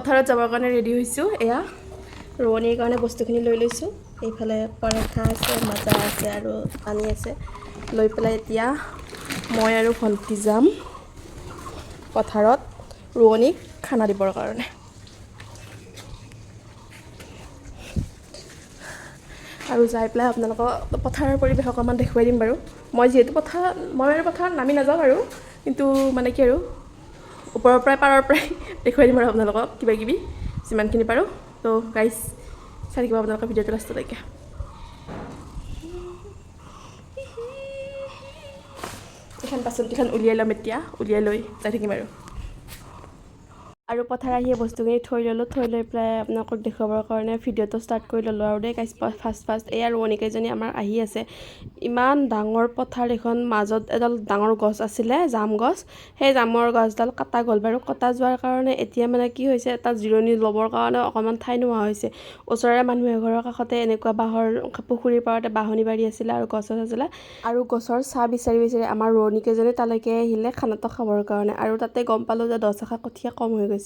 পথাৰত যাবৰ কাৰণে ৰেডি হৈছোঁ। এয়া ৰোৱনীৰ কাৰণে বস্তুখিনি লৈ লৈছোঁ। এইফালে পৰঠা আছে, মাজা আছে আৰু পানী আছে। লৈ পেলাই এতিয়া মই আৰু ভণ্টি যাম পথাৰত ৰোৱনীক খানা দিবৰ কাৰণে। আৰু যাই পেলাই আপোনালোকক পথাৰৰ পৰিৱেশ অকণমান দেখুৱাই দিম বাৰু। মই যিহেতু পথাৰত, মই বাৰু পথাৰত নামি নাযাওঁ বাৰু, কিন্তু মানে কি আৰু ওপৰৰ পৰাই, পাৰৰ পৰাই দেখুৱাই দিম আৰু আপোনালোকক কিবা কিবি যিমানখিনি পাৰোঁ। তো গাইজ, চাই থাকিব আপোনালোকৰ ভিডিঅ'টো লাষ্টলৈকে। এইখন বাচন্তিখন উলিয়াই ল'ম এতিয়া, উলিয়াই লৈ যাই থাকিম আৰু। আৰু পথাৰ আহি বস্তুখিনি থৈ ল'লোঁ। থৈ লৈ পেলাই আপোনালোকক দেখুৱাবৰ কাৰণে ভিডিঅ'টো ষ্টাৰ্ট কৰি ল'লোঁ আৰু দেই গাইজ। ফাৰ্ষ্ট ফাৰ্ষ্ট এয়া ৰোৱনীকেইজনী আমাৰ আহি আছে। ইমান ডাঙৰ পথাৰ এখন, মাজত এডাল ডাঙৰ গছ আছিলে, জাম গছ। সেই জামৰ গছডাল কটা গ'ল বাৰু। কটা যোৱাৰ কাৰণে এতিয়া মানে কি হৈছে, এটা জিৰণি ল'বৰ কাৰণে অকণমান ঠাই নোহোৱা হৈছে। ওচৰৰে মানুহ এঘৰৰ কাষতে এনেকুৱা বাঁহৰ পুখুৰীৰ পাৰতে বাঁহনি বাৰী আছিলে আৰু গছ চছ আছিলে। আৰু গছৰ ছাঁ বিচাৰি বিচাৰি আমাৰ ৰোৱনীকেইজনী তালৈকে আহিলে খানাটো খাবৰ কাৰণে। আৰু তাতে গম পালোঁ যে 10 আশা কঠীয়া কম হৈ গৈছে।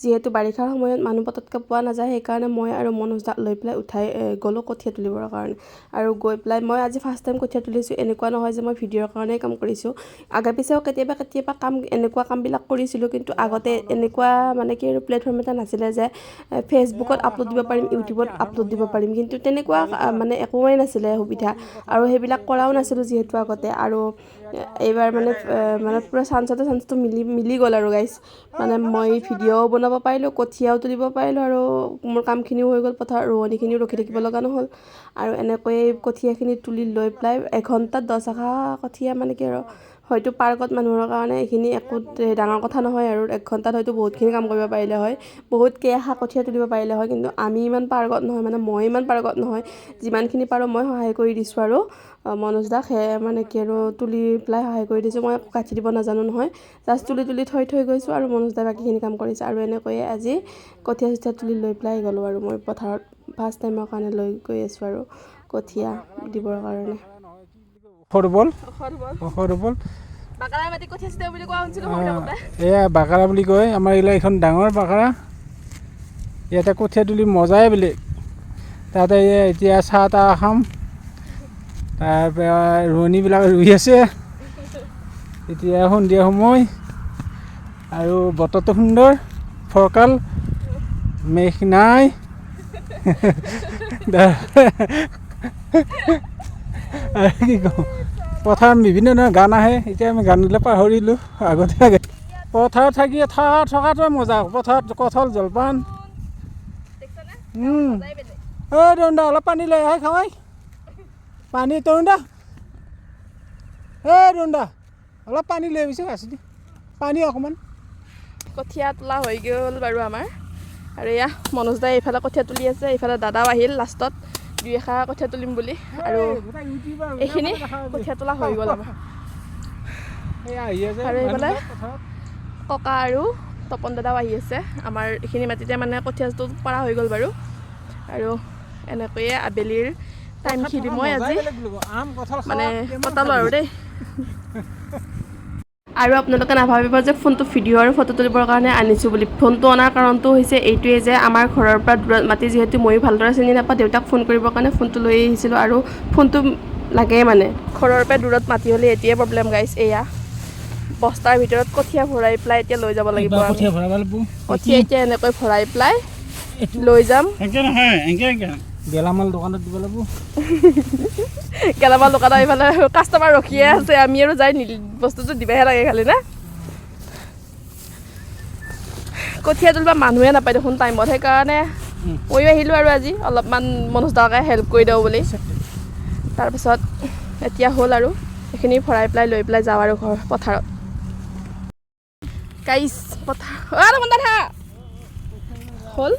যিহেতু বাৰিষাৰ সময়ত মানুহ পটককৈ পোৱা নাযায়, সেইকাৰণে মই আৰু মনোজ দাক লৈ পেলাই উঠাই গ'লোঁ কঠীয়া তুলিবৰ কাৰণে। আৰু গৈ পেলাই মই আজি ফাৰ্ষ্ট টাইম কঠীয়া তুলিছোঁ। এনেকুৱা নহয় যে মই ভিডিঅ'ৰ কাৰণেই কাম কৰিছোঁ। আগে পিছেও কেতিয়াবা কেতিয়াবা কাম, এনেকুৱা কামবিলাক কৰিছিলোঁ, কিন্তু আগতে এনেকুৱা মানে কি আৰু প্লেটফৰ্ম এটা নাছিলে যে ফেচবুকত আপলোড দিব পাৰিম, ইউটিউবত আপলোড দিব পাৰিম। কিন্তু তেনেকুৱা মানে একোৱেই নাছিলে সুবিধা আৰু সেইবিলাক কৰাও নাছিলোঁ যিহেতু আগতে। আৰু এইবাৰ মানে মানে পূৰা চান্সতে চান্সটো মিলি মিলি গ'ল আৰু গাইজ। মানে মই ভিডিঅ'ও বনাব পাৰিলোঁ, কঠীয়াও তুলিব পাৰিলোঁ আৰু মোৰ কামখিনিও হৈ গ'ল, পথাৰৰ ৰোৱনীখিনিও ৰখি থাকিব লগা নহ'ল। আৰু এনেকৈয়ে কঠীয়াখিনি তুলি লৈ পেলাই এঘণ্টাত 10 আশা কঠীয়া, মানে কি আৰু হয়তো পাৰ্গত মানুহৰ কাৰণে এইখিনি একো ডাঙৰ কথা নহয় আৰু 1 ঘণ্টাত হয়তো বহুতখিনি কাম কৰিব পাৰিলে হয়, বহুত কেইআশা কঠীয়া তুলিব পাৰিলে হয়। কিন্তু আমি ইমান পাৰ্গত নহয়, মানে মই ইমান পাৰ্গত নহয়। যিমানখিনি পাৰোঁ মই সহায় কৰি দিছোঁ আৰু মনোজ দাক সেয়ে মানে কি আৰু তুলি পেলাই সহায় কৰি দিছোঁ। মই একো গাঁঠি দিব নাজানো নহয়, জাষ্ট তুলি তুলি থৈ থৈ গৈছোঁ আৰু মনোজ দাই বাকীখিনি কাম কৰিছে। আৰু এনেকৈয়ে আজি কঠীয়া চঠীয়া তুলি লৈ পেলাই গ'লোঁ আৰু মই পথাৰত ফাৰ্ষ্ট টাইমৰ কাৰণে লৈ গৈ আছোঁ আৰু কঠীয়া দিবৰ কাৰণে। সৰুবল সৰুবল। এয়া বাকাৰা বুলি কয় আমাৰ এইগিলা। এইখন ডাঙৰ বাকাৰা, ইয়াতে কঠীয়া তুলি মজাই বেলেগ। তাতে এতিয়া চাহ তাহ খাম, তাৰপৰা ৰোৱনীবিলাক ৰুই আছে। এতিয়া সন্ধিয়া সময় আৰু বতৰটো সুন্দৰ, ফৰকাল, মেঘ নাই। আৰু কি কওঁ, পথাৰত বিভিন্ন ধৰণৰ গান আহে। এতিয়া আমি গানবিলাক পাহৰিলোঁ। আগতে পথাৰত থাকি থকাটোৱে মজা। পথাৰত কঁঠাল, জলপান। ঐ তৰুণ দা, অলপ পানী লৈ আহে, খাৱাই পানী। তৰুণ দা, ঐ তৰুণ দা, অলপ পানী লৈ আহিছোঁ। আছোঁ দি পানী অকণমান। কঠীয়া তোলা হৈ গ'ল বাৰু আমাৰ। আৰু এয়া মনোজ দাই এইফালে কঠীয়া তুলি আছে, এইফালে দাদাও আহিল লাষ্টত দুই এষা কঠীয়া তুলিম বুলি। আৰু এইখিনি কঠীয়া তোলা হৈ গ'ল আমাৰ। আৰু এইফালে ককা আৰু তপন দাদাও আহি আছে। আমাৰ এইখিনি মাটিতে মানে কঠীয়াটো পৰা হৈ গ'ল বাৰু। আৰু এনেকৈয়ে আবেলিৰ টাইমখিনি মই আজি মানে কটালোঁ আৰু দেই। আৰু আপোনালোকে নাভাবিব যে ফোনটো ভিডিঅ' আৰু ফটো তুলিবৰ কাৰণে আনিছোঁ বুলি। ফোনটো অনাৰ কাৰণটো হৈছে এইটোৱে যে আমাৰ ঘৰৰ পৰা দূৰত মাটি যিহেতু ময়ো ভালদৰে চিনি নাপাওঁ, দেউতাক ফোন কৰিবৰ কাৰণে ফোনটো লৈ আহিছিলোঁ। আৰু ফোনটো লাগেই, মানে ঘৰৰ পৰা দূৰত মাটি হ'লে এইটোৱে প্ৰব্লেম গাইছ। এয়া বস্তাৰ ভিতৰত কঠীয়া ভৰাই পেলাই এতিয়া লৈ যাব লাগিব আমি। কঠীয়া ভৰাব লাগিব। কঠীয়া এতিয়া এনেকৈ ভৰাই পেলাই লৈ যাম। এনেকে নহয়, এনেকে এনেকে গেলামাল দোকানত দিব লাগিব। গেলামাল দোকানত এইফালে কাষ্টমাৰ ৰখিয়ে আছে, আমি আৰু যাই বস্তুটো দিবহে লাগে খালি না। কঠীয়া তুলিব মানুহে নাপায় দেখোন টাইমত, সেইকাৰণে ময়ো আহিলোঁ আৰু আজি অলপমান মনোজ দাকে হেল্প কৰি দিওঁ বুলি। তাৰপিছত এতিয়া হ'ল আৰু এইখিনি ভৰাই পেলাই লৈ পেলাই যাওঁ আৰু ঘৰ পথাৰত। গাইছ, পথাৰ অ হ'ল,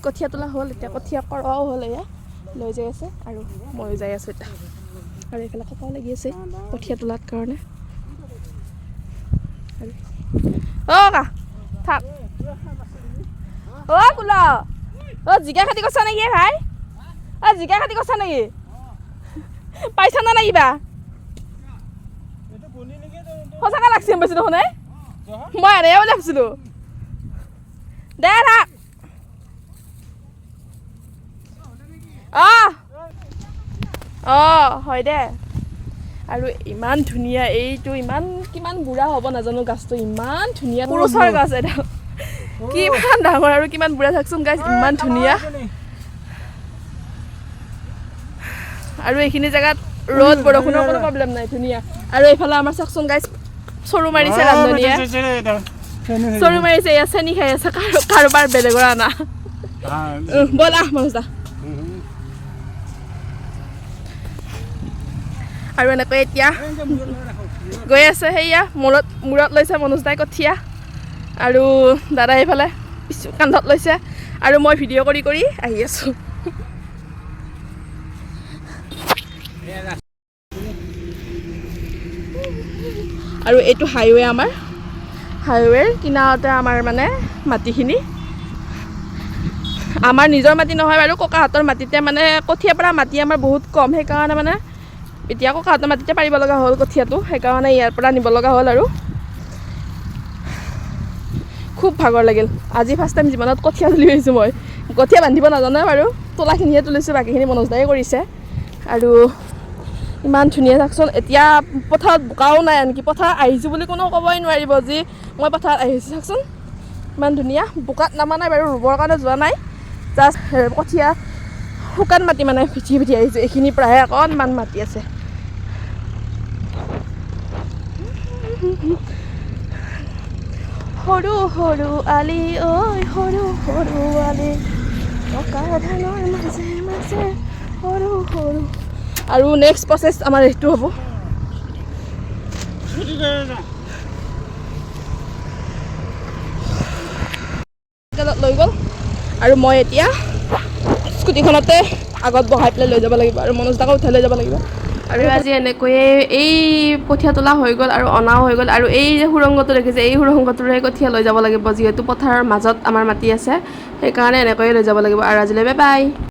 কঠীয়া তোলা হ'ল, এতিয়া কঠীয়া কৰোৱাও হ'ল। এয়া লৈ যাই আছে আৰু ময়ো যাই আছোঁ এতিয়া। আৰু এইফালে ককাও লাগি আছে কঠীয়া তোলাৰ কাৰণে। অ কা থাক, অ কুল, অ জিকা খেতি কৰছা নেকি ভাই? অ জিকা খেতি কৰছা নেকি? পাইছা না নাই কিবা? সঁচাকে লাগছে পাইছো দেখোন। এই মই এনেহে বুলি ভাবছিলো। দে থাক। অঁ অঁ, হয় দে। আৰু ইমান ধুনীয়া এইটো, ইমান কিমান বুঢ়া হ'ব নাজানো গাছটো, ইমান ধুনীয়া পুৰুষৰ গছ এডাল, কিমান ডাঙৰ আৰু কিমান বুঢ়া। চাওকচোন গাছ, ইমান ধুনীয়া। আৰু এইখিনি জেগাত ৰ'দ বৰষুণৰ কোনো প্ৰব্লেম নাই, ধুনীয়া। আৰু এইফালে আমাৰ চাওকচোন গাইছ, চৰু মাৰিছে ৰান্ধনীয়ে, চৰু মাৰিছে। ইয়াত চেনি খাই আছে, কাৰোবাৰ বেলেগৰ আনা। ব'ল, আহ মনোজ দা। আৰু এনেকৈ এতিয়া গৈ আছে। সেয়া মূৰত লৈছে মনোজ দাই কঠীয়া আৰু দাদাই এইফালে পিছ কান্ধত লৈছে আৰু মই ভিডিঅ' কৰি কৰি আহি আছোঁ। আৰু এইটো হাইৱে, আমাৰ হাইৱেৰ কিনাৰতে আমাৰ মানে মাটিখিনি। আমাৰ নিজৰ মাটি নহয় বাৰু, ককাহঁতৰ মাটিতে মানে কঠীয়া পৰা মাটি আমাৰ বহুত কম, সেইকাৰণে মানে এতিয়া ককাহঁতৰ মাটিতে পাৰিব লগা হ'ল কঠীয়াটো, সেইকাৰণে ইয়াৰ পৰা নিব লগা হ'ল। আৰু খুব ভাগৰ লাগিল। আজি ফাৰ্ষ্ট টাইম জীৱনত কঠীয়া তুলি আহিছোঁ মই। কঠীয়া বান্ধিব নাজানো বাৰু, তোলাখিনিহে তুলিছোঁ, বাকীখিনি মনোজ দায়ে কৰিছে। আৰু ইমান ধুনীয়া, চাওকচোন। এতিয়া পথাৰত বোকাও নাই, আনকি পথাৰত আহিছোঁ বুলি কোনেও ক'বই নোৱাৰিব যি মই পথাৰত আহিছোঁ। চাওকচোন, ইমান ধুনীয়া। বোকাত নামা নাই বাৰু, ৰুবৰ কাৰণে যোৱা নাই, জাষ্ট কঠীয়া শুকান মাটি মানে ভিঠি ভিঠি আহিছোঁ। এইখিনিৰ পৰাহে অকণমান মাটি আছে। সৰু সৰু আলি ঐ, সৰু সৰু আলি, পকা ধানৰ মাজে মাজে সৰু সৰু। আৰু নেক্সট প্ৰচেছ আমাৰ এইটো হ'ব। চাইকেলত লৈ গ'ল আৰু মই এতিয়া স্কুটিখনতে আগত বহাই পেলাই লৈ যাব লাগিব আৰু মনোজ দাকো উঠাই লৈ যাব লাগিব। আৰু আজি এনেকৈয়ে এই কঠীয়া তোলা হৈ গ'ল আৰু অনাও হৈ গ'ল। আৰু এই যে সুৰংগটো দেখিছে, এই সুৰংগটোৰে কঠীয়া লৈ যাব লাগিব, যিহেতু পথাৰৰ মাজত আমাৰ মাটি আছে, সেইকাৰণে এনেকৈয়ে লৈ যাব লাগিব। আৰু আজিলৈ বাই বাই।